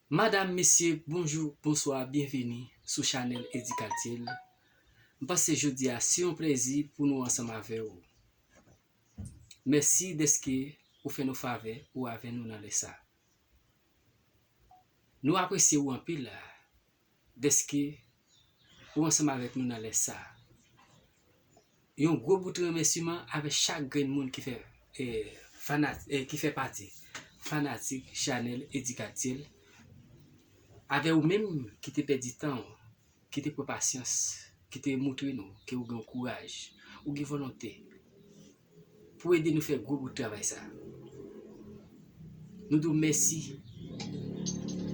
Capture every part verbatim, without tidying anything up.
Madanm, mesye, bonjou, bonswa, byenveni sou chanèl Edikatyèl. M panse jodi a se yon plezi pou nou ansanm avè w. Mèsi dèske ou fè nou favè ou avè nou nan lè sa. Nou apresye ou anpil dèske ou ansanm avèk nou nan lè sa. Yon gwo bout remèsiman avèk chak grenn moun ki fè, eh, fanat-, eh, ki fè pati fanatik chanèl Edikatyèl. Avè ou menm ki te pèdi tan w, ki te pran pasyans, ki te moutre nou ke ou gen kouraj, ou gen volonte pou ede nou fè gwo bout travay sa. Nou di w mèsi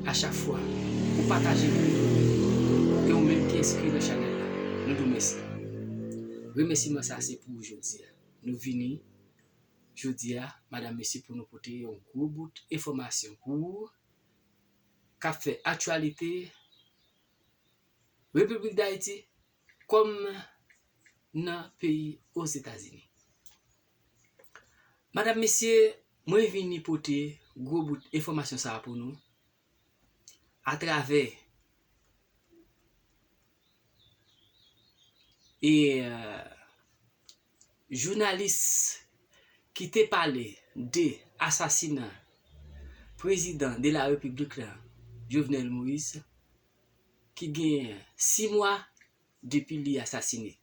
a chak fwa ou pataje videyo ke ou menm ki enskri nan chanèl la. Nou di w mèsi. Remèsiman sa se pou ou jodi a. Nou vini jodi a, madanm, mesye, pou nou pote yon gwo bout enfòmasyon pou ou k ap fè aktyalite Repiblik Dayiti kòm nan peyi Ozetazini. Madanm, mesye, mwen vini pote gwo bout enfòmasyon sa a pou nou atravè e, euh, jounalis ki te pale de asasina prezidan de la repiblik la, Jovenel Moïse, ki gen sis mwa depi li asasine.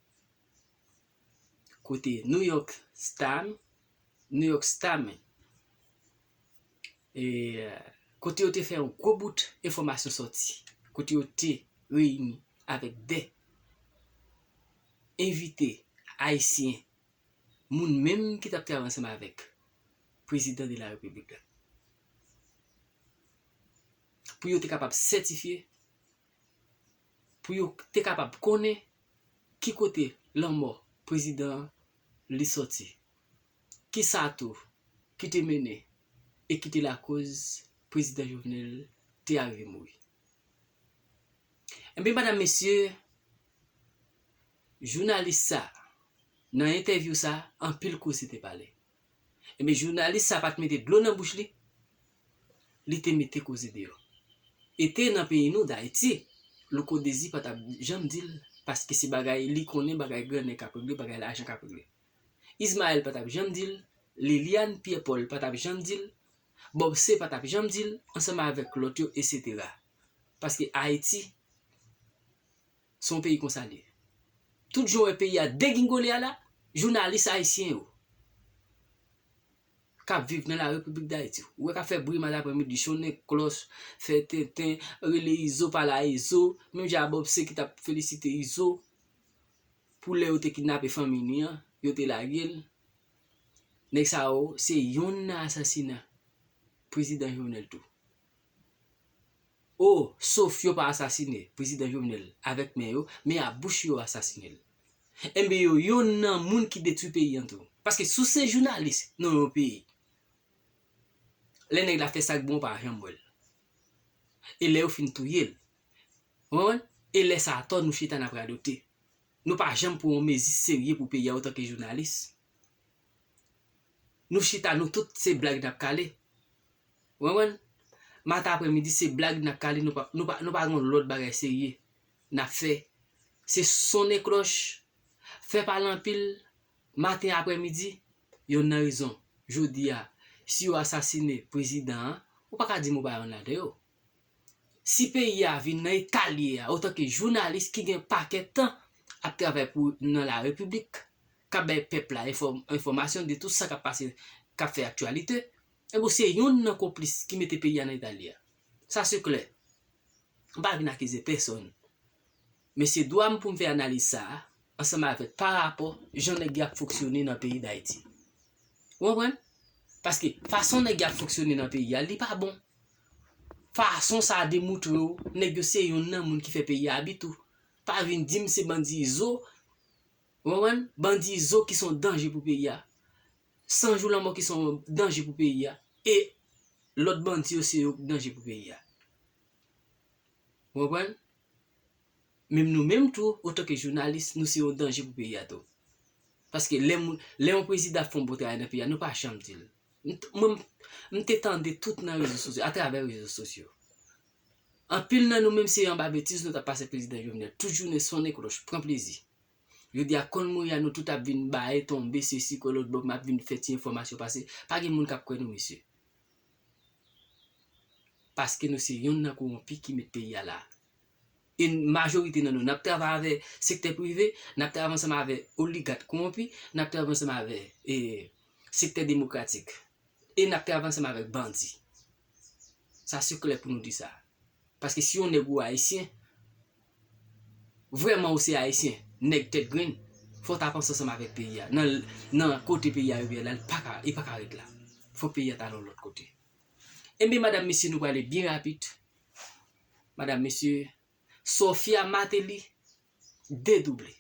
Kote New York Star, New York Star, e, kote yo te fè yon gwo bout enfòmasyon sòti, kote yo te reyini avèk de envite ayisyen, moun menm ki t ap travay ansanm avèk prezidan de la repiblik la, pou yo te kapab sètifye, pou yo te kapab konnen ki kote lanmò prezidan an li sòti, ki sa tou ki te mennen e ki te lakoz prezidan Jovenel te arive mouri. Ebyen, madanm, mesye, jounalis sa, nan entèvyou sa, anpil koze te pale. Ebyen, jounalis sa pa t mete dlo nan bouch li, li te mete koze deyò. E te nan peyi nou, Dayiti, Louko Dezi pa t ap janm di l, paske se bagay li konnen, bagay grannèg k ap regle, bagay lajan k ap regle. Ismaël pa t ap janm di l, Liliane Pierre Paul pa t ap janm di l, Bob C pa t ap janm di l, ansanm avèk lòt yo, etsetera. Paske Ayiti, se yon peyi konsa li ye. Tout jan w wè peyi a degingole a la, jounalis ayisyen yo k ap viv nan la Repiblik Dayiti. Ou wè k ap fè bri maten aprèmidi, sonnen klòch, fè tenten, rele Izo, pale a Izo, menm jan a Bob C ki t ap felisite Izo pou lè yo te kidnape fanmi li an, yo te lage l. Nèg sa yo, se yonn nan asasina prezidan Jovenel tou. O, sof yo pa asasine prezidan Jovenel avèk men yo, men a bouch yo asasine l. Enben, yo yonn nan moun ki detwi peyi an tou. Paske si w se jounalis nan yon peyi, lè nèg la fè sa k bon, w pa janm wè l. E lè yo fin touye l, w konprann? E lè sa atò nou chita n ap radote. Nou pa janm pran yon mezi serye pou peyi a otanke jounalis. Nou chita, nou tout se blag n ap kale. Ou konprann? Maten aprèmidi, se blag n ap kale, nou pa, nou pa, nou pa gen lòt bagay serye n ap fè. Se sonnen klòch, fè pale anpil, maten aprèmidi, yonn nan rezon. Jodi a, si yo asasine prezidan an, ou pa ka di m ou pa yonn ladan yo. Si peyi a vin nan eta l ye a, otanke jounalis ki gen pakèt tan ap travay pou, nan la repiblik, k ap bay pèp la enfò-, enfòmasyon de tout sa k ap pase, k ap fè aktyalite, enben, se yonn nan konplis ki mete peyi a nan eta l ye a. Sa se klè. M pa vin akize pèsonn. Men se dwa m pou m fè analiz sa a, ansanm avèk parapò jan nèg yo ap fonksyone nan peyi Dayiti. Ou konprann? Paske fason nèg yo ap fonksyone nan peyi a, li pa bon. Fason sa a demoutre w, nèg yo se yonn nan moun ki fè peyi a abi tou. Pa vin di m se bandi Izo, ou konprann? Bandi Izo ki se yon danje pou peyi a. San Jou Lanmò ki se yon danje pou peyi a. E lòt bandi yo se yo k danje pou peyi a. Ou konprann? Menm nou menm tou, otanke jounalis, nou se yon danje pou peyi a tou. Paske lè moun, lè yon prezidan ap fè yon bon travay nan peyi a, nou pa janm di l. M t-, mwen, m, m te tande tout nan rezo sosyo, atravè rezo sosyo. Anpil nan nou menm se anba betiz nou t ap pase prezidan Jovenel. Tout jounen sonnen klòch, pran plezi. Jodi a konn mouri a nou tout ap vin baye tonbe, sesi, kò lòt bò, m ap vin fè ti enfòmasyon pase. Pa gen moun k ap kwè nou, mesye. Paske nou se yonn nan kowonpi ki met peyi a la. E majorite nan nou, n ap travay avè sektè prive, n ap travay ansanm avè oligak kowonpi, n ap travay ansanm avè, e, sektè demokratik. E n ap travay ansanm avèk bandi. Sa se klè pou nou di sa. Paske si yon nèg ou ayisyen, vrèman ou se ayisyen, nèg tèt grenn, fò w ta panse ansanm avèk peyi a. Nan, nan kote peyi a rive la, li pa ka, li pa ka ret la. Fò peyi a ta nan yon lòt kote. Ebyen, madanm, mesye, nou prale byen rapid. Madanm, mesye, Sophia Martelly dedouble.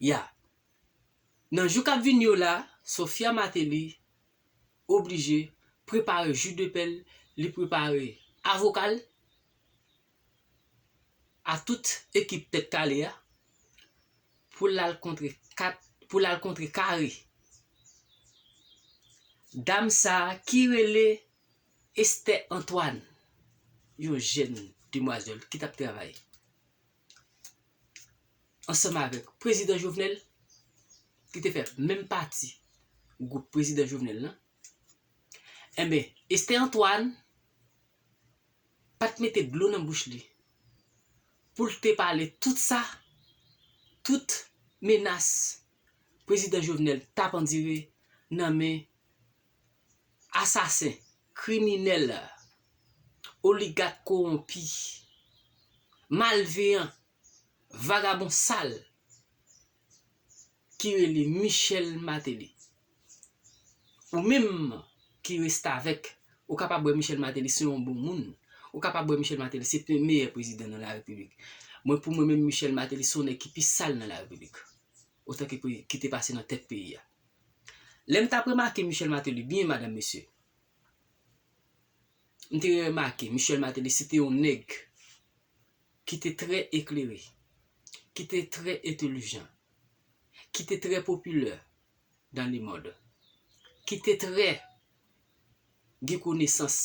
Ya. Nan jou k ap vini yo la, Sophia Martelly oblije prepare jus de pèl, li prepare avoka l, a tout ekip Tèt Kale a, pou l al kontre kat, pou l al kontre kare dam sa a ki rele Esther Antoine, yon jèn demwazèl ki t ap travay ansanm avèk prezidan Jovenel, ki te fè menm pati gwoup prezidan Jovenel lan. Enben, Esther Antoine pa t mete dlo nan bouch li pou l te pale tout sa, tout menas prezidan Jovenel t ap andire nan men asasen, kriminèl, oligak kowonpi, malveyan, vagabon sal ki rele Michel Martelly. Ou menm ki restavèk, ou kapab wè Michel Martelly se yon bon moun. Ou kapab wè Michel Martelly se meyè prezidan nan larepiblik. Mwen, pou mwen menm, Michel Martelly se yon nèg ki pi sal nan larepiblik. Otan ki, ki te pase nan tèt peyi a. Lè m t ap remake Michel Martelly byen, madanm, mesye, m te remake Michel Martelly se te yon nèg ki te trè eklere, ki te trè entèlijan, ki te trè popilè dans le monde, ki te trè gen konesans.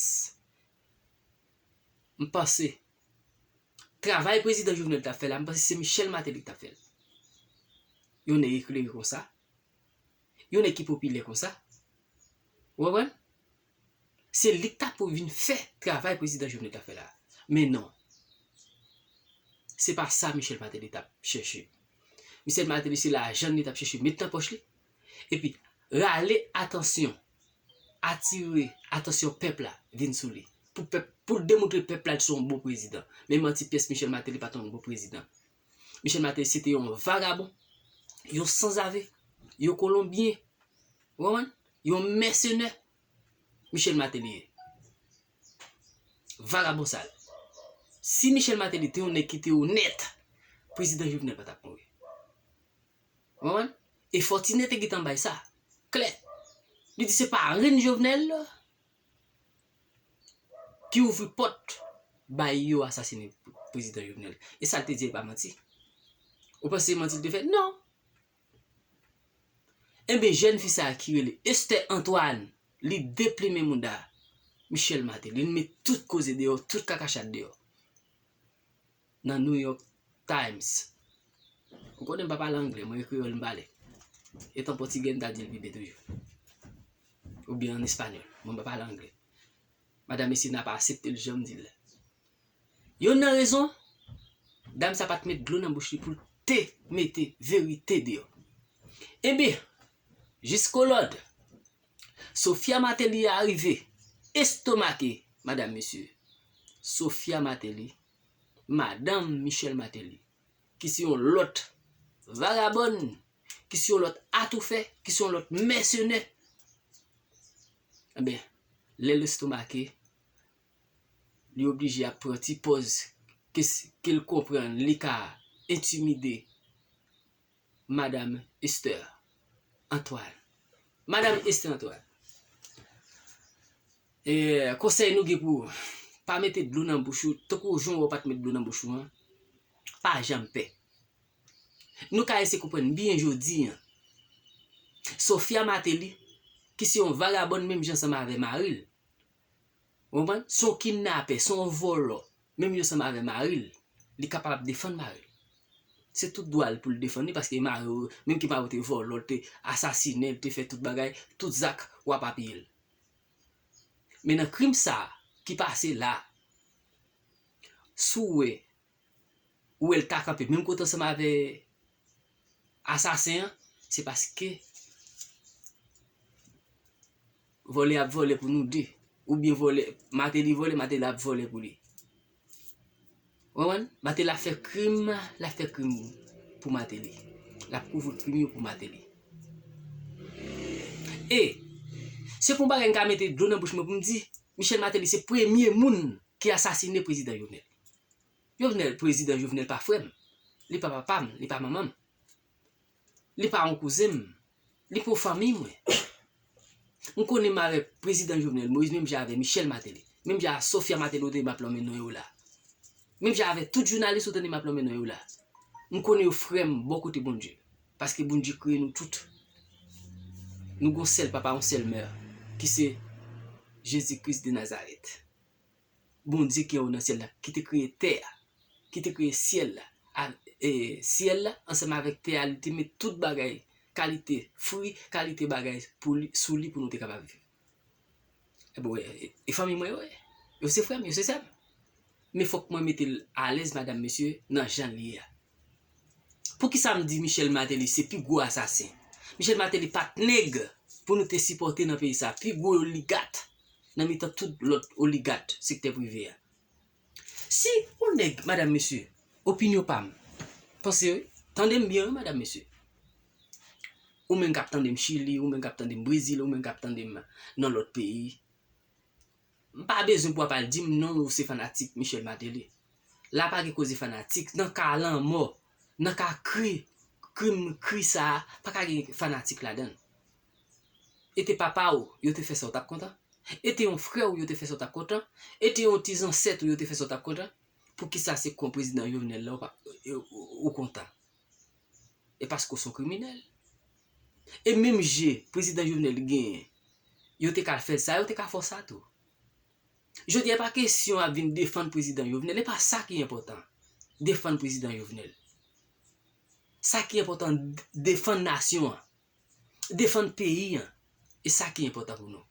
M panse, travay prezidan Jovenel t ap fè la, m panse se Michel Martelly ki t ap fè l. Yon nèg eklere konsa, yon nèg ki popilè konsa. Ou konprann? Se li k ta pou vin fè travay prezidan Jovenel t ap fè la. Men non. Se pa sa Michel Martelly t ap chèche. Michel Martelly se lajan li t ap chèche met nan pòch li. Epi, rale atansyon, atire atansyon pèp la vin sou li. Pou pèp, pou l demontre pèp la li se yon bon prezidan. Men manti pyès, Michel Martelly pa t yon bon prezidan. Michel Martelly se te yon vagabon, yon sanzave, yon kolonbyen, ou konprann? Yon mèsenè, Michel Martelly ye. Vagabon sal. Si Michel Martelly te yon nèg ki te onèt, prezidan Jovenel pa t ap mouri. Ou konprann? E Fortuné te gentan bay sa klè. Li di se parenn Jovenel ki ouvri pòt bay yo asasine prezidan Jovenel. E sa l te di a, e pa manti. Ou panse se manti l te fè? Non. Enben, jèn fi sa a ki rele Esther Antoine, li deplimen mouda Michel Martelly. Li met tout koze deyò, tout kakachat deyò. Nan New York Times. Ou konnen m pa pale anglè, mwen e kreyòl m pale. Etan pòtigè, m ta di l pi byen toujou. Oubyen an espanyòl, mwen m pa pale anglè. Madanm, mesye, n ap aksepte l jan m di l la. Youn nan rezon, dam sa pa t met dlo nan bouch li pou l te mete verite deyò. Ebyen, jiskolòd, Sophia Martelly arive estomake, madanm, mesye. Sophia Martelly, madanm Michel Martelly, ki se yon lòt vagabòn, ki se yon lòt atoufè, ki se yon lòt mèsenè. Ebyen, lè l estomake, li oblije ap pran ti pòz ke s-, ke l konprann li ka entimide Madam Esther Antoine. Madam Esther Antoine, e, konsèy nou gen pou ou, pa mete dlo nan bouch ou, tankou jan w wè w pa t met dlo nan bouch ou an, pa janm pè. Nou ka eseye konprann byen jodi an. Sophia Martelly, ki se yon vagabòn menm jan ansanm avè mari l, Ou konprann? Se yon kidnapè, se yon vòlò. Menm jan ansanm avè mari l, li kapab defann mari l. Se tout dwa l pou l defann li, paske mari w, menm ke mari w te vòlò, l te asasinen, l te fè tout bagay, tout zak w ap apiye l. Men nan krim sa a ki pase la, si w wè, ou wè l ta kanpe menm kote ansanm avè asasen an, se paske vòlè ap vòlè pou nou de. Oubyen vòlè, Martelly vòlè, Martelly ap vòlè pou li. Ou konprann? Martelly ap fè krim, l ap fè krim pou Martelly. L ap kouvri krim yo pou Martelly. E se pou yon bagay m ka mete dlo nan bouch mwen pou m di, Michel Martelly se premye moun ki asasinen prezidan Jovenel. Jovenel, prezidan Jovenel pa frè m. Li pa papa m, li pa manman m. Li pa yon kouzen m. Li pa yon fanmi mwen. M konnen m avèk prezidan Jovenel Moïse menm jan avè Michel Martelly. Menm jan avè Sophia Martelly ou tande m ap lonmen non yo la. Menm jan avè tout jounalis ou tande m ap lonmen non yo la. M konnen yo frè m bò kote Bondye. Paske Bondye kreye nou tout. Nou gon sèl papa, yon sèl mè, ki se Jezi Kris de Nazarèt. Bondye ki anwo nan syèl la, ki te kreye tè a, ki te kreye syèl la, a, e, syèl la, ansanm avèk tè a, li te met tout bagay, kalite fwi, kalite bagay pou li, sou li pou nou te kapab viv. Ebyen, e, e fanmi mwen yo ye. Yo se frè m, yo se sè m. Men fòk mwen mete l alèz, madanm, mesye, nan jan l ye a. Poukisa m di Michel Martelly se pi gwo asasen? Michel Martelly pa t nèg pou nou te sipòte nan peyi sa. Pi gwo oligat nan mitan tout lòt oligat sektè prive a. Si yon nèg, madanm, mesye, opinyon pa m, panse, tande m byen, wi, madanm, mesye. Ou menm k ap tande m Chili, ou menm k ap tande m Brezil, ou menm k ap tande m nan lòt peyi, m pa bezwen pou w ap al di m non ou se fanatik Michel Martelly. La pa gen koze fanatik. Nan ka lanmò, nan ka kri, krim, kri sa a, pa ka gen fanatik ladan l. E te papa w, yo te fè sa w t ap kontan? E te yon frè w, yo te fè sa w t ap kontan? E te yon ti zansèt ou, yo te fè sa w t ap kontan? Poukisa se kon prezidan Jovenel la ou pa, ou, ou kontan? E paske w se yon kriminèl. E menm je prezidan Jovenel genyen, yo te ka fè l sa, yo te ka fè w sa tou. Jodi a, e pa kesyon ap vin defann prezidan Jovenel, e pa sa ki enpòtan. Defann prezidan Jovenel. Sa ki enpòtan, defann nasyon an. Defann peyi an. E sa ki enpòtan pou nou.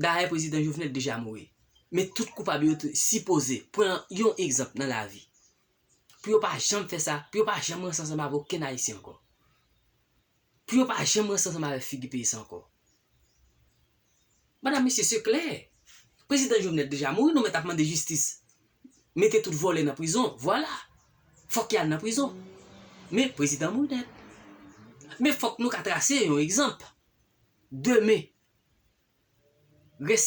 Dayè, prezidan Jovenel deja mouri. Men tout koupab yo te sipoze pran yon egzanp nan lavi. Pou yo pa janm fè sa, pou yo pa janm ranse ansanm avèk okenn Ayisyen ankò. Pou yo pa janm ranse ansanm avèk figi peyi sa ankò. Madanm, mesye, se klè. Prezidan Jovenel deja mouri, nou mèt ap mande jistis. Mete tout vòlè nan prizon, vwala. Fòk y al nan prizon. Men prezidan mouri nèt. Men fòk nou ka trase yon egzanp. Demen, rès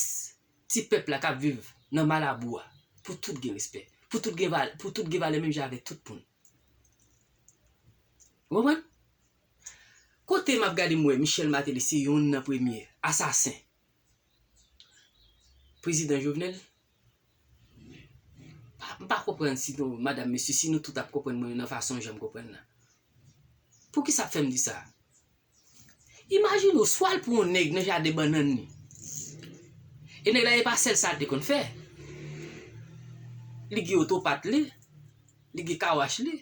ti pèp la k ap viv nan Malabou a, pou tout gen respè, pou tout gen val-, pou tout gen valè menm jan avèk tout moun. Ou konprann? Kote m ap gade, m wè Michel Martelly se youn nan premye asasen prezidan Jovenel. Pa, m pa konprann si nou, madanm, mesye, si nou tout ap konprann mwen nan fason jan m konprann nan. Poukisa ap fè m di sa? Imajine w, swa l pran yon nèg nan jaden bannann li. E nèg la, e pa sèl sa l te konn fè. Li gen otopat li, li gen kawach li.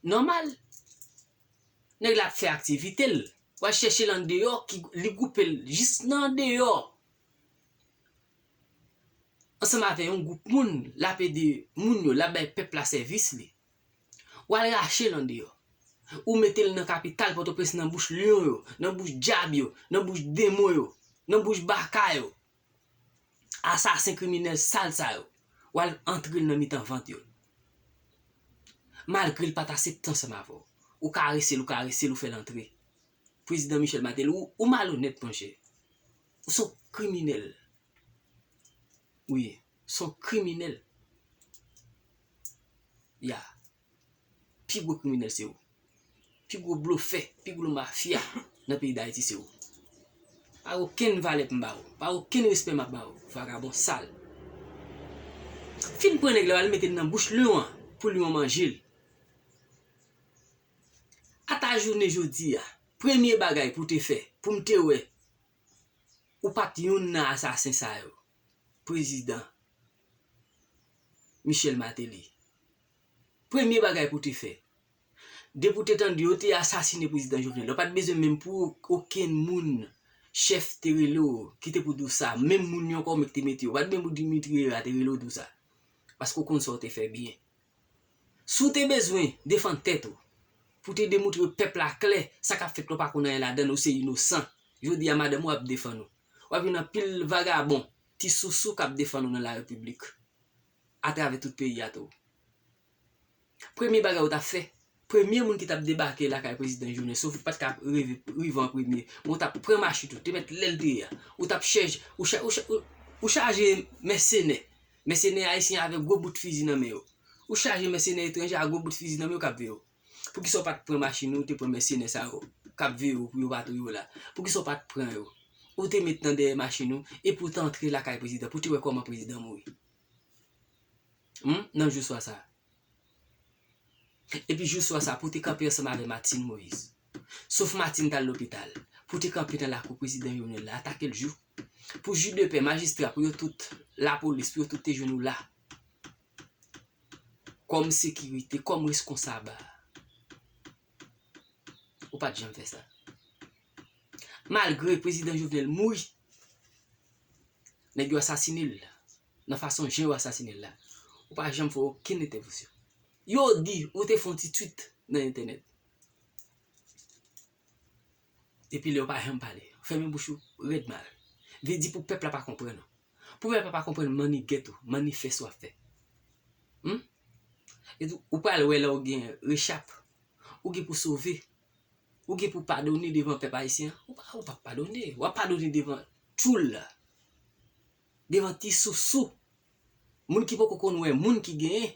Nòmal. Nèg la ap fè aktivite l. W al chèche l andeyò, ki, li gwoupe l jis nan andeyò. Ansanm avè yon gwoup moun, l ap ede moun yo, l ap bay pèp la sèvis li. W al rache l andeyò. Ou mete l nan kapital Pòtoprens, nan bouch lyon yo, nan bouch dyab yo, nan bouch demon yo, nan bouch baka yo. Asasen, kriminèl sal sa yo, w al antre l nan mitan vant yo. Malgre l pa t aksepte ansanm avè w. Ou karese l, ou karese l, ou fè l antre. Prezidan Michel Martelly, ou, ou malonèt, monchè. Ou se yon kriminèl. Ou ye. Ou se yon kriminèl. Ya. Pi gwo kriminèl se ou. Pi gwo blofè, pi gwo mafya nan peyi Dayiti se ou. Pa okenn valè pou m ba ou. Pa okenn respè m ap ba ou. Vagabon sal. Fin pran nèg la, w al mete l nan bouch lyon an pou lyon manje l. Ata jounen jodi a, premye bagay pou w te fè, pou m te wè ou pa t youn nan asasen sa yo. prezidan Michel Martelly, premye bagay pou te fè, depi w te tande yo te asasine prezidan Jovenel, ou pa t bezwen menm pou okenn moun, chèf te rele w, ki te pou di w sa, menm moun yo ankò menm ki te mete yo, ou pa t bezwen pou Dimitri Herard te rele w di w sa. Paske w konn sa w te fè byen. Si w te bezwen defann tèt ou, pou te demontre pèp la klè, sa k ap fèt la w pa konn anyen ladan l, ou se inosan. Jodi a madanm ou ap defann ou. W ap jwenn anpil vagabon, ti sousou k ap defann ou nan larepiblik, atravè tout peyi a tou. Premye bagay ou t ap fè, premye moun ki t ap debake lakay prezidan Jovenel, sof ou pa t ka rive, rive an premye, men ou t ap pran machin ou, te mèt lè l te ye a. Ou t ap chèj, ou cha-, ou cha-, ou, ou chaje mèsenè. Mèsenè ayisyen avèk gwo bout fizi nan men yo. Ou chaje mèsenè etranje a gwo bout fizi nan men yo k ap veye w. Poukisa w pa t pran machin ou, ou te pran mèsenè sa yo k ap veye w pou yo pa touye w la? Poukisa w pa t pran yo? Ou te met nan dèyè machin ou, epi w te antre lakay prezidan, pou w te wè kòman prezidan mouri. Hmm? Nan jou swa sa. Epi jou swa sa, pou w te kanpe ansanm avè Martine Moïse. Sof Martine t al lopital. Pou w te kanpe nan lakou prezidan Jovenel la, atake l jou. Pou jij de pè, majistra, pou yo tout, lapolis, pou yo tout te jwenn ou la. Kòm sekirite, kòm reskonsab. Ou pa t janm fè sa. Malgre prezidan Jovenel mouri, nèg yo asasine l nan fason jan yo asasine l la. Ou pa janm fè okenn entèvansyon. Yo di ou te fè yon ti tweet nan entènèt. Epi lè w pa janm pale, fèmen bouch ou rèd mal. Vle di pou pèp la pa konprann ou. Pou pèp la pa konprann mannigèt ou, manifès w ap fè. Hmm? E tou, ou pral wè lè w gen rechap, ou gen pou sove, ou gen pou padone devan pèp ayisyen an. Ou pa, ou pa padone, w ap padone devan tchoul la, devan ti sousou, moun ki poko konn wè moun ki genyen.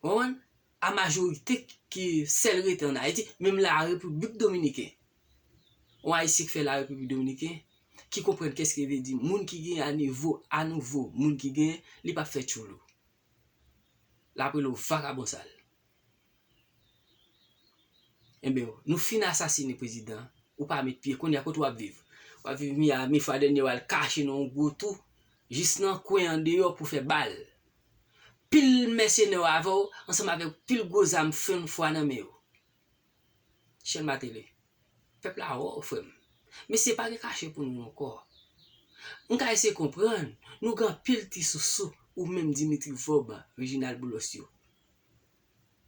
Ou konprann? A majorite ki sèl rete ann Ayiti, menm la Repiblik Dominiken. Yon Ayisyen ki fè la Repiblik Dominiken, ki konprann kès ki vle di moun ki genyen a nivo, a nouvo moun ki genyen, li p ap fè tchoulou. L ap rele w vagabon sal. Enben, nou fin asasine prezidan, ou pa met pye, kounye a kote w ap viv? W ap viv Miami, fwa dènye w al kache nan yon gwo twou, jis nan kwen andeyò pou fè bal. Pil mèsenè w avè w, ansanm avèk pil gwo zam fenn fwa nan men yo. Michel Martelly, pèp la wè w, frè m. Mesye, pa gen kache pou nou ankò. M ka eseye konprann, nou gen anpil ti sousou, ou menm Dimitri Vorbe, Reginald Boulos yo.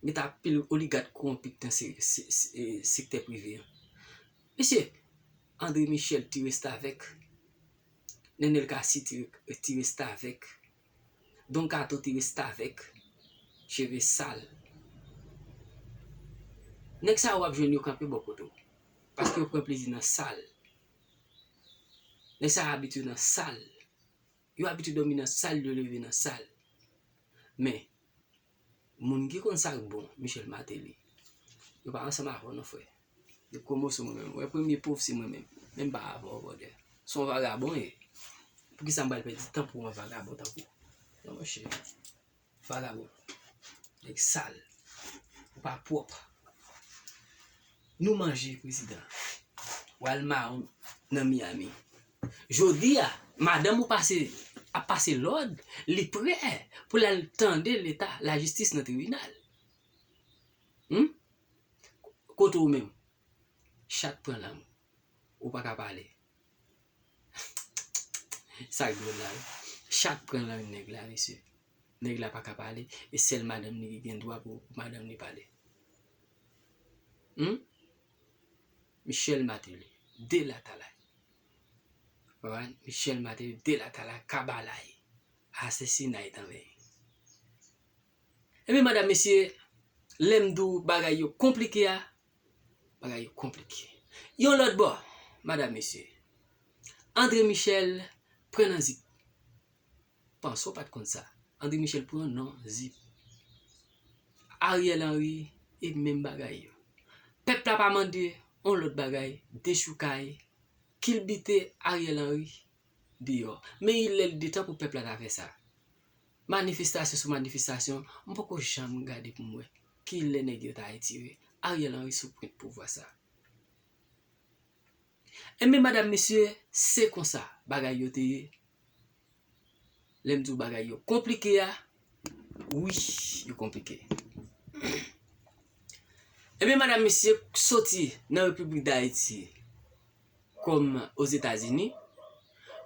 Gen anpil oligak kowonpi ki nan se-, se-, se-, e, sektè prive an. Mesye, André Michel ti restavèk, Nenel Cassy ti re-, ti restavèk, Don Kato ti restavèk, cheve sal. Nèg sa yo w ap jwenn yo kanpe bò kote w, paske yo pran plezi nan sal. Nèg sa yo abitye nan sal. Yo abitye dòmi nan sal, yo leve nan sal. Men, moun ki konn sa k bon, Michel Martelly, yo pa ansanm avè w non, frè. Yo komo sou mwen menm. Wè, premye pòv se mwen menm. Menm pa avè w, brother. Se yon vagabon ye. Poukisa m pral pèdi tan pou yon vagabon tankou w? Non, monchè. Vagabon. Nèg sal. Ou pa pwòp. Nou manje prezidan. W al mawon nan Miami. Jodi a, madanm ou pase, ap pase lòd, li prè pou l al tande leta, lajistis nan tribinal. Hmm? Kote w menm? Chat pran lang. Ou pa ka pale. Sa k dwòl la, wi. Chat pran lang nèg la, mesye. Nèg la pa ka pale, e sèl madanm li ki gen dwa pou, pou madanm li pale. Hmm? Michel Martelly, delatalay. Konprann? Michel Martelly, delatalay, kabalay, asesinay tanvèy. Ebyen, madanm, mesye, lè m di w bagay yo konplike a, bagay yo konplike. Yon lòt bò, madanm, mesye, André Michel pran nan zip. Panse w pa t konn sa. André Michel pran nan zip. Ariel Henry e menm bagay yo. Pèp la pa mande yon lòt bagay, dechoukay, kilbite Ariel Henry deyò. Men il lè l de tan pou pèp la ta fè sa. Manifestasyon sou manifestasyon, m poko janm gade pou m wè ki lè nèg yo ta retire Ariel Henry sou pwent pouvwa sa. Enben, madanm, mesye, se konsa bagay yo te ye. Lè m di w bagay yo konplike a, wi, yo konplike. Ebyen, madanm, mesye, soti nan Repiblik Dayiti kòm Ozetazini,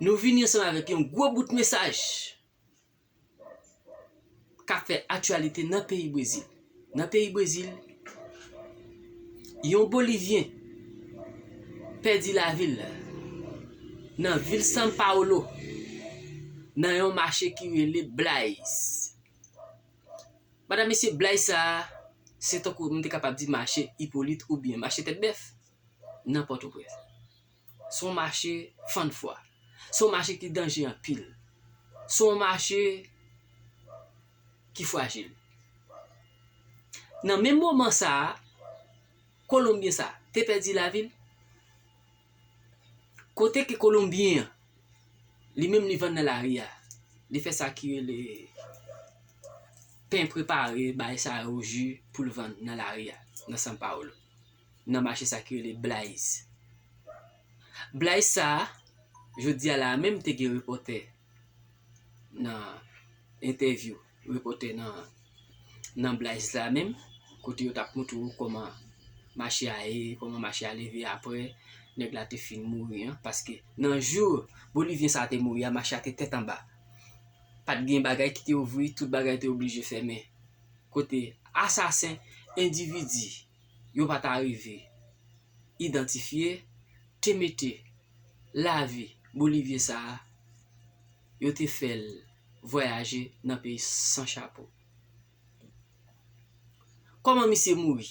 nou vini ansanm avèk yon gwo bout mesaj k ap fè aktyalite nan peyi Brezil. Nan peyi Brezil, yon Bolivyen pèdi lavi l nan vil São Paulo, nan yon mache ki rele Braz. Madanm, mesye, Braz sa a, se tankou m te kapab di mache Ipolit oubyen mache Tèt Bèf nan Pòtoprens. Se yon mache fann fwa. Se yon mache ki danje anpil. Se yon mache ki frajil. Nan menm moman sa a, Kolonbyen sa a te pèdi lavi l. Kote ke Kolonbyen an, li menm li vann nan lari a. Li fè sa ki rele pen prepare, bay sa yo, ji pou l vann nan lari a, nan São Paulo. Nan mache sa ki rele Braz. Braz sa a, jodi a la a menm te gen repòtè nan entèvyou, repòtè nan, nan Braz la menm, kote yo t ap montre w kòman mache a ye, kòman mache a leve apre nèg la te fin mouri an, paske nan jou Bolivyen sa a te mouri a, mache a te tèt anba. Pa t gen bagay ki te ouvri, tout bagay te oblije fèmen. Kote asasen, endividi yo pa ta rive idantifye, te mete lavi Bolivyen sa a, yo te fè l vwayaje nan peyi san chapo. Kòman misye mouri?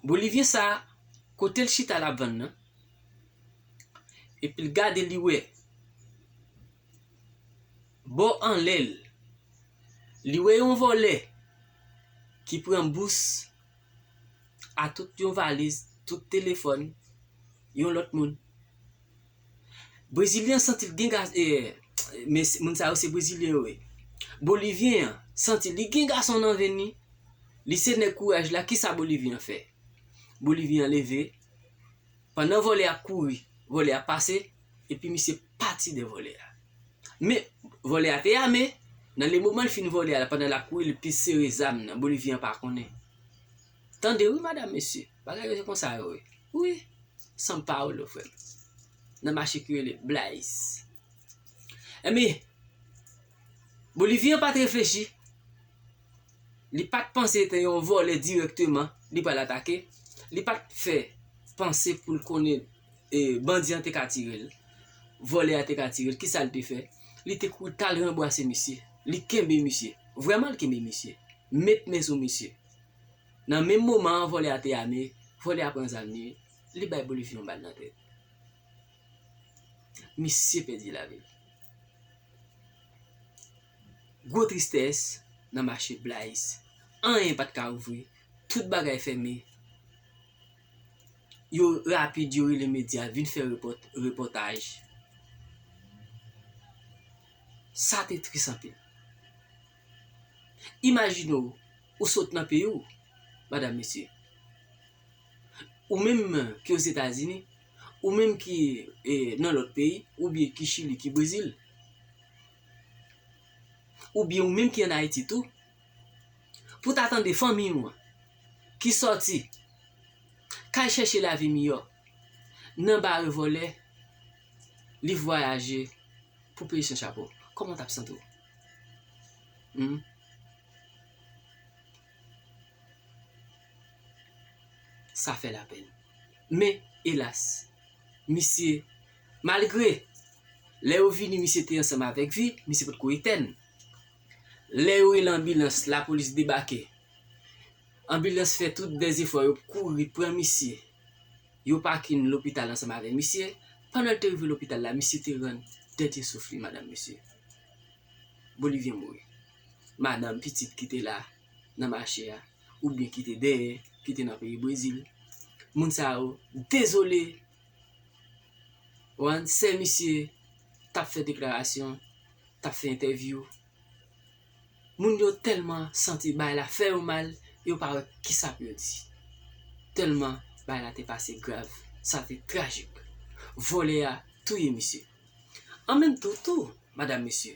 Bolivyen sa a, kote l chita l ap vann nan, epi l gade, li wè bò anlè l, li wè yon vòlè ki pran bous a tout yon valiz, tout telefòn yon lòt moun. Brezilyen an santi l gen ga-, eh, men s-, moun sa yo se Brezilyen yo ye. Bolivyen an santi li gen gason nan venn li, li se nèg kouraj la, kisa Bolivyen an fè? Bolivyen an leve, pandan vòlè a ap kouri, vòlè a ap pase, epi misye pati dèyè vòlè a. Men, vòlè a te ame, nan le moman l fin vòlè a, pandan l ap kouri, li pi sere zam nan, Bolivyen an pa konnen. Tande wi, madanm, mesye, bagay yo se konsa yo ye. Wi, São Paulo, frè m. Nan mache ki rele Braz. Ebyen, Bolivyen an pa t reflechi. Li pa t panse se te yon vòlè dirèkteman li pral atake. Li pa t fè panse pou l konnen, e, bandi an te ka tire l. Vòlè a te ka tire l. Kisa l te fè? Li te kouri t al ranbwase misye. Li kenbe misye. Vrèman, l kenbe misye. Met men sou misye. Nan menm moman an, vòlè a te ame. Vòlè a pran zam li. Li bay Bolivyen yon bal nan tèt. Misye pèdi lavi l. Gwo tristès nan mache Braz. Anyen pa t ka ouvri. Tout bagay fèmen. Yo rapid, yo rele medya, vin fè repòt-, repòtaj. Sa te tris anpil. Imajine w, ou sot nan peyi w, madanm, mesye. Ou menm ki Ozetazini, ou menm ki, e, nan lòt peyi, oubyen ki Chili, ki Brezil, oubyen ou menm ki ann Ayiti tou, pou ta tande fanmi w an ki sòti, k al chèche lavi miyò, nan bare vòlè, li vwayaje pou peyi san chapo. Kòman w t ap santi w? Hmm? Sa fè lapèn. Men, elas, misye, malgre lè yo vini, misye te ansanm avèk vi, misye potko etèn. Lè yo rele anbilans, lapolis debake. Anbilans fè tout dèzefò, yo kouri pran misye. Yo pake l lopital ansanm avèk misye. Pandan l te rive lopital la, misye te rann dènye souf li, madanm, mesye. Bolivyen mouri. Madanm, pitit ki te la, nan mache a, oubyen ki te dèyè, ki te nan peyi Brezil. Moun sa yo dezole. Ou konprann, sè misye t ap fè deklarasyon, t ap fè entèvyou. Moun yo tèlman santi bagay la fè yo mal, yo pa wè kisa pou yo di. Tèlman bagay la te pase grav, sa te trajik. Vòlè a touye misye. An menm tan tou, madam, mesye,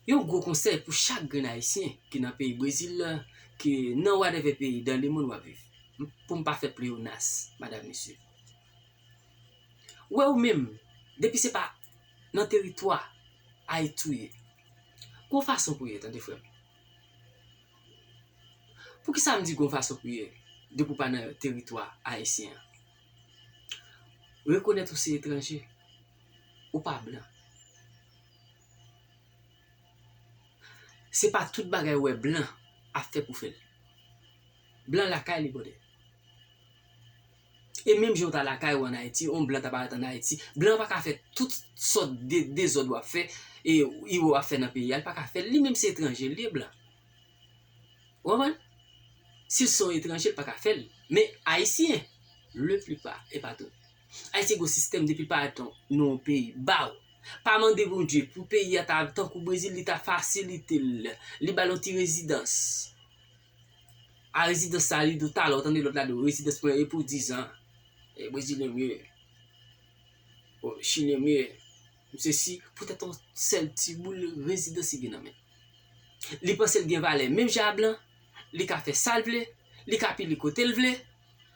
yon gwo konsèy pou chak grenn Ayisyen ki nan peyi Brezil la, ki nan whatever peyi dans le monde w ap viv. M- Pou m pa fè pleyonas, madam, mesye. Wè ou menm, depi se pa nan teritwa Ayiti ou ye, gon fason pou ye, tande frè m. Poukisa m di gon fason pou ye, depi w pa nan teritwa ayisyen an? Rekonèt ou se etranje, ou pa blan. Se pa tout bagay ou wè blan ap fè pou fè l. Blan lakay li, brother. E menm jan w ta lakay ou ann Ayiti, yon blan ta parèt ann Ayiti, blan pa ka fè tout sòt de dezòd w ap fè, e iwo w ap fè nan peyi a, li pa ka fè l. Li menm se etranje l ye, blan. Ou konprann? Si l se yon etranje, l pa ka fè l. Men Ayisyen, le plipa, e pa tout. Ayisyen gon sistèm depi l parèt nan yon peyi, ba w. Pa mande Bondye pou peyi a ta tankou Brezil, li ta fasilite l. Li ba l yon ti rezidans. A rezidans sa, li di w talè, w tande lòt la di w, rezidans mwen e pou dizan. E Brezilyen m ye. O, Chilyen m ye. M sesi, poutèt yon sèl ti boul rezidans li gen nan men. Li panse l gen valè menm jan a blan, li ka fè sa l vle, li ka pile kote l vle,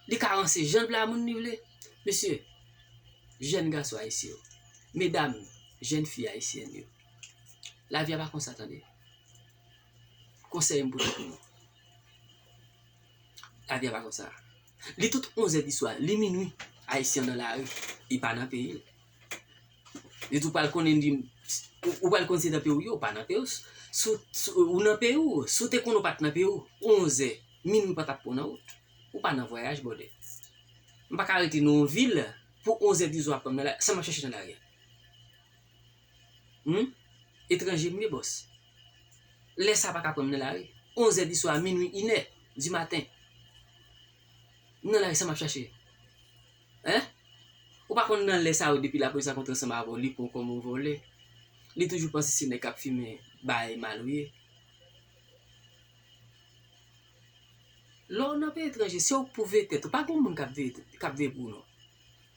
li ka ranse jan l vle a moun li vle. Mesye, jèn gason ayisyen yo, medam, jèn fi ayisyèn yo, lavi a pa konsa, tande. Konsèy m pou tout moun. Lavi a pa konsa. Li tout onzè di swa, li minwi, Ayisyen nan lari, li pa nan peyi l. Li tou pral konnen li, ou, ou pral konn se nan peyi w ye, ou pa nan peyi w. Si w, si w, ou nan peyi w, si w te konnen w pa t nan peyi w, onzè, minwi pa t ap pran w nan wout. Ou pa nan vwayaj, brother. M pa ka rete nan yon vil pou onzè di swa ap pran m nan lari, sa m ap chache nan lari a. Hmm? Etranje m ye, bòs. Lè sa pa ka pran m nan lari. Onzè di swa, minwi, inè di maten. M nan lari, sa m ap chache. Hein? Ou pa konn nan lè sa yo, depi lapolis la kontre ansanm avè w, li pran w kòm yon vòlè. Li toujou panse se nèg k ap fimen bay mal ou ye. Lè w nan peyi etranje, se ou k pou veye tèt ou. Pa gen moun k ap veye, k ap veye pou ou, non.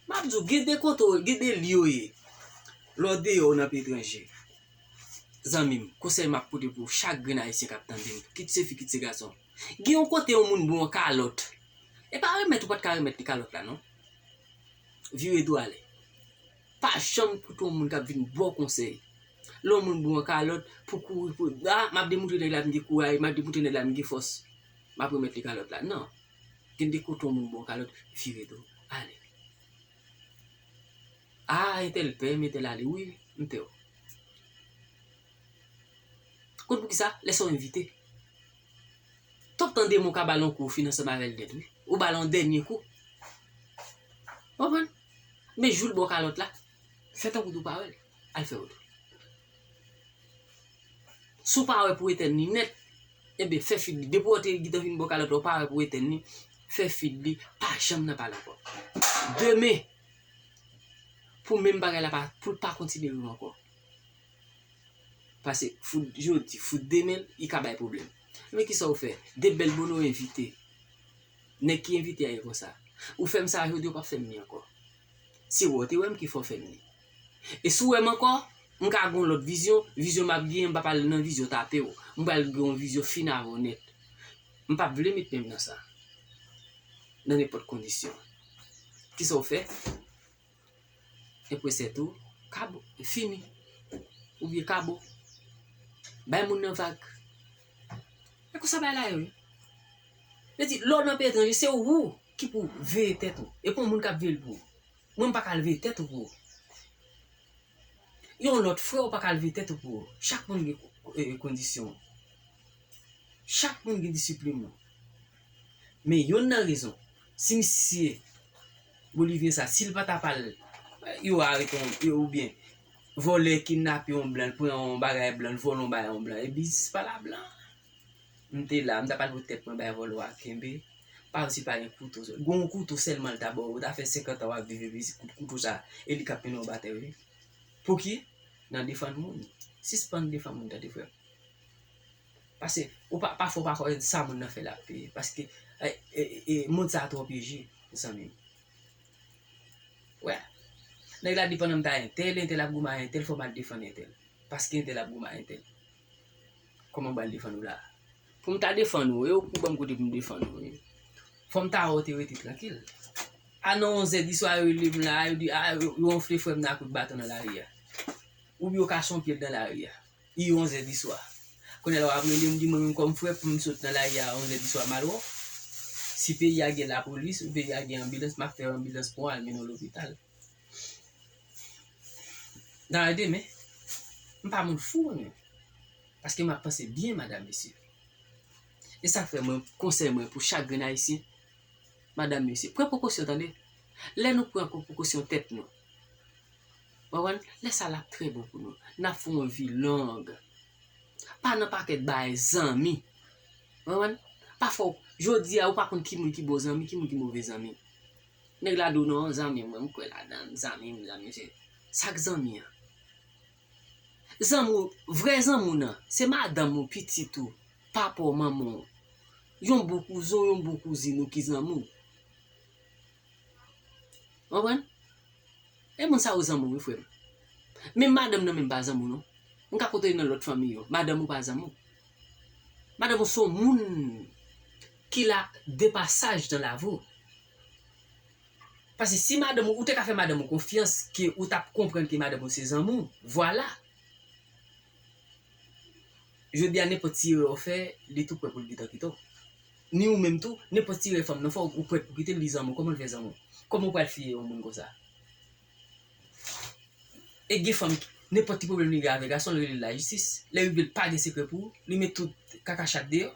M ap di w, gen de kote, gen de lye w ye. Lè w deyò w nan peyi etranje. Zanmi m, konsèy m ap pote pou chak grenn ayisyen k ap tande m, kit se fi, kit se gason. Gen yon kote yon moun ba w yon kalòt. E pa remèt ou pa t ka remèt li kalòt la, non. Vire do ale. Pa janm koute yon moun k ap vin ba w konsèy. Lè yon moun ba w yon kalòt, pou kouri, pou, a, m ap demontre nèg la m gen kouraj, m ap demontre nèg la m gen fòs. M ap remèt li kalòt la. Non. Gen de kote yon moun ba w kalòt, vire do, ale. A, entèl pè m, entèl ale, wi, m pè w. Konn poukisa? Lè sa w envite. Twòp tan demen w ka ba l yon kou, ou fin ansanm avè l nèt, wi. Ou ba l yon dènye kou. Ou konprann? Men jou l ba w kalòt la, fè tankou w pa wè l. Al fè wout ou. Si w pa wè pou etèn li nèt, ebyen, fè fi d li. Depi w te gentan fin ba w kalòt la, ou pa wè pou etèn li, fè fi d li, pa janm nan pale ankò. Demen, pou menm bagay la pa, pou l pa kontinye viv ankò. Paske fout jodi, fout demen, li ka bay pwoblèm. Men kisa w fè? De bèl bonè w envite. Nèg ki envite a ye konsa. Ou fè m sa jodi, ou p ap fè m li ankò. Se wè w te wè m ki fè w fè m li. E si w wè m ankò, m ka gen yon lòt vizyon, vizyon m ap genyen, m p ap al nan vizyon tape w. M pral gen yon vizyon fin avè w nèt. M p ap vle met men m nan sa. Nan nenpòt kondisyon. Kisa w fè? Enpresè tou, kabo, fini. Oubyen kabo. Bay moun nan vag. E konsa bagay la ye, wi. Vle di, lè w nan peyi etranje, se ou ki pou veye tèt ou. E pa yon moun k ap veye l pou ou. Mwen, m pa ka al veye tèt ou pou ou. Yon lòt frè, ou pa ka al veye tèt ou pou ou. Chak moun gen ko-, e, kondisyon. Chak moun gen disiplin nou. Men youn nan rezon, si misye, Bolivyen sa, si l pa ta pral, yo arete yon, yo, oubyen vòlè kidnape yon blan, l pran yon bagay blan, l vòlè yon bagay yon blan, e biznis pa la blan. M te la, m ta pral pote tèt mwen bay vòlè a kenbe. Pa di pa gen kouto. Gon kouto sèlman l ta ba w, ou ta fè senkant an w ap viv epi kout kouto sa, e li k ap mennen w batay, wi. Pouki? Nan defann moun. Sispann defann moun, tande frè m. Paske, ou pa, pafwa ou pa kwè sa moun nan fè l ap peye. Paske, e, e, e, mond sa twò pyeje, zanmi m. Wè. Nèg la di pandan m ta entèl, entèl ap goumen a entèl, fò m al defann entèl. Paske entèl ap goumen a entèl. Kòman m pral defann ou la? Pou m ta defann ou, e ou pou ban m kote pou m defann ou, wi. Fò m ta wè w te rete trankil. A nan onzè di swa, yo rele m la, yo di, a, yo, yo wonfle frè m nan ak kout baton nan lari a. Oubyen yo kase yon pye l nan lari a. I onzè di swa. Kounye a la w ap rele m, di mwen menm kòm frè pou m sot nan lari a onzè di swa m al wè w. Si peyi a gen lapolis ou peyi a gen anbilans, m ap fè anbilans pran w al mennen w lopital. Nan demen, m pa moun fou mwen menm. Paske m ap panse byen, madanm, mesye. E sa k fè mwen, konsèy mwen pou chak grenn ayisyen, madanm, mesye, pran prekosyon, tande. Lè nou pran prekosyon tèt nou, w konprann? Lè sa l ap trè bon pou nou. N ap fè yon vi long. Pa nan pakèt bagay zanmi. W konprann? Pafwa, jodi a, ou pa konn ki moun ki bon zanmi, ki moun ki move zanmi. Nèg la di w non, zanmi m, mwen, m kwè ladan l, zanmi m, zanmi m, se sa k zanmi an. Zanmi w, vrè zanmi w nan, se madanm ou, pitit ou, papa w, manman w, yon bon kouzen w, yon bon kouzin ou ki zanmi w. W konprann? E moun sa yo zanmi w, wi, frè m. Men madanm nan menm pa zanmi w, non. M ka konte nan lòt fanmi yo. Madanm ou pa zanmi w. Madanm ou se yon moun ki la de pasaj nan lavi w. Paske si madanm ou, ou te ka fè madanm ou konfyans, ke ou t ap konprann ke madanm ou se zanmi w, vwala. Jodi a, nenpòt ti erè w fè, li tou prè pou l gentan kite w. Ni ou menm tou, nenpòt ti erè fanm nan fè, ou prè pou kite l, li zanmi w. Kòman l fè zanmi w? Kòman w pral fiye yon moun konsa? E gen fanm, nenpòt ti pwoblèm li gen avèk gason, l rele l lajistis. Lè rive l pa gen sekrè pou ou, li met tout kakachat deyò.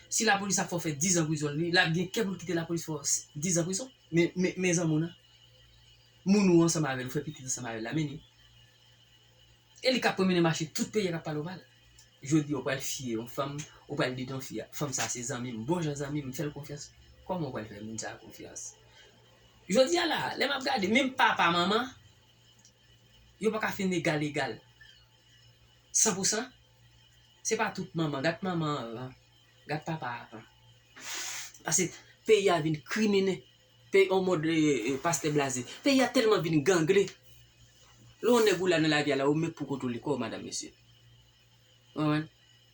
Si lapolis ap fè w fè diz an prizon, li, l ap gen kè pou l kite lapolis fè w diz an prizon. Men, men, men zanmi w nan. Moun ou ansanm avè l, ou fè pitit ansanm avè l la, men li. E li k ap pwomennen mache tout peyi a k ap pale w mal. Jodi a, ou pral fiye yon fanm, ou pral di yon fi a, fanm sa se zanmi m, bon jan zanmi m, m fè l konfyans. Kòman ou pral fè moun sa a konfyans? Jodi a la, lè m ap gade, menm papa, manman, yo pa ka fin egal egal. San pou san. Se pa tout manman. Gad manman avan. Gad papa avan. Paske peyi a vin kriminen. Peyi, an mòd, e, e, pastè Blaze. Peyi a tèlman vin gangle. Lè yon nèg ou la nan lavi a la, ou menm pou kontwole kò w, madanm, mesye. Ou konprann?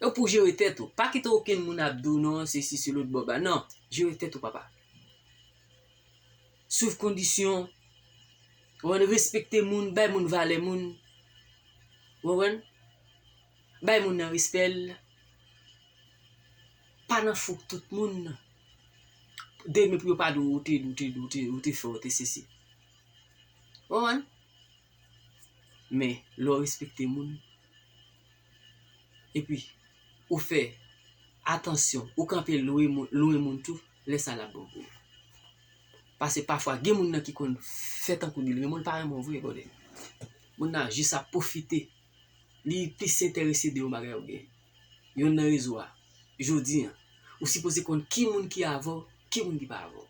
E pou jere tèt ou. Pa kite okenn moun ap di w non, se si, se lòt bò ba. Non, jere tèt ou, papa. Swiv kondisyon. Ou konprann? Respekte moun, bay moun valè moun. Ou konprann? Bay moun nan respè l. Pa nan fouk tout moun. Demen pou yo pa di w ou te, ou te, ou te, ou te fè, ou te sesi. Ou konprann? Men, lè w respekte moun, epi ou fè atansyon, ou kanpe lwen moun, lwen moun tou, lè sa l ap bon pou ou. Paske pafwa, gen moun nan ki konn fè tankou li renmen w, l pa renmen w vre, brother. Moun nan jis ap pwofite. Li plis enterese de yon bagay ou gen. Youn nan rezon a, jodi a, ou sipoze konn ki moun ki avè w, ki moun ki pa avè w.